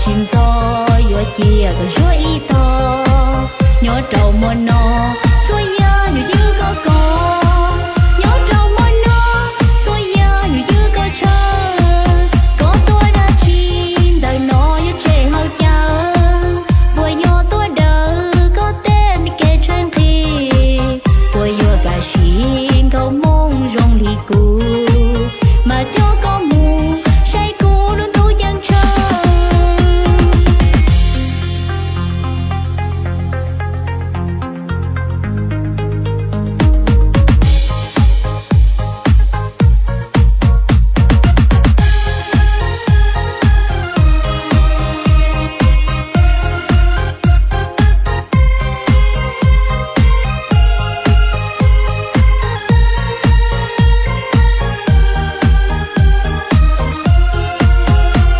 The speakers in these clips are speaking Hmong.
Tsis ntxov yuav cia koj zuag ib tog, nyob rau hmo no, txhua yam yuav ywj koj koj. Nyob rau hmo no, txhua yam yuav ywj koj tshaw. Koj tuaj dab tsi ntawm no yuav tshem hauv caw? Puas yog tuaj daws koj tej me kev tshaib nqhis? Puas yuav kam siv nkauj Hmoob zoo li kuv, mas coj koj mus saib kuv lub ntuj ceeb tshaw?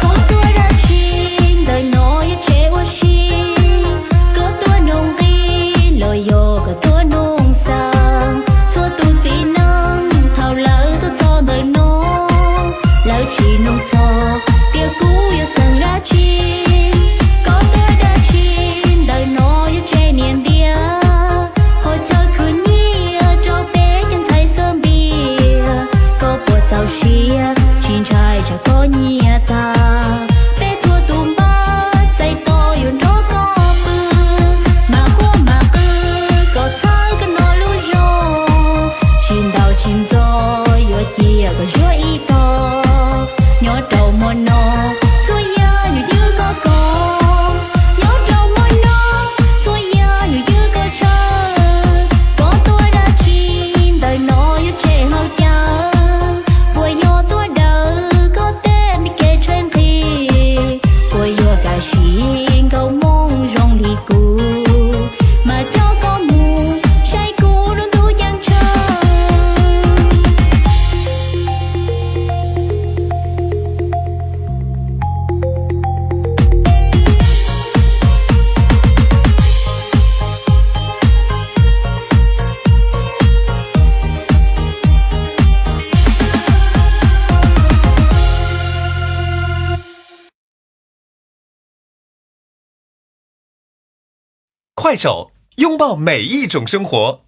Koj tuaj dab tsi ntawm no yuav tshem ua si? Koj tuaj nug nqi los yog koj tuaj nug xav? Txhua tus txiv neej thaum lawv tuaj txog ntawm no, lawv tsis nug txog tias kuv yuav xeem dab tsi. Koj tuaj dab tsi ntawm no yuav tshem niam ntiag? Qhov chaw khwv nyiaj rau peb cov ntxhais xab npias, koj puas txaus siab tsis ntshai tsam koj nyiam tag? Peb txhua tus npawb txais tos yuav nrog koj pw, mas quaj mas qw kom txhawb koj no lub zog. Tsis ntaus tsis ntxov yuav cia koj zuag ib tog, nyob rau hmo no, txhua yam yuav ywj koj koj. Nyob rau hmo no, txhua yam yuav ywj koj tshaw. Koj tuaj dab tsi ntawm no yuav tshem hauv caw? Puas yog tuaj daws koj tej me kev tshaib nqhis? Puas yuav kam siv nkauj Hmoob zoo li kuv, mas coj koj mus saib kuv lub ntuj ceeb tshaw? Kuaij saum, 拥抱每一种生活。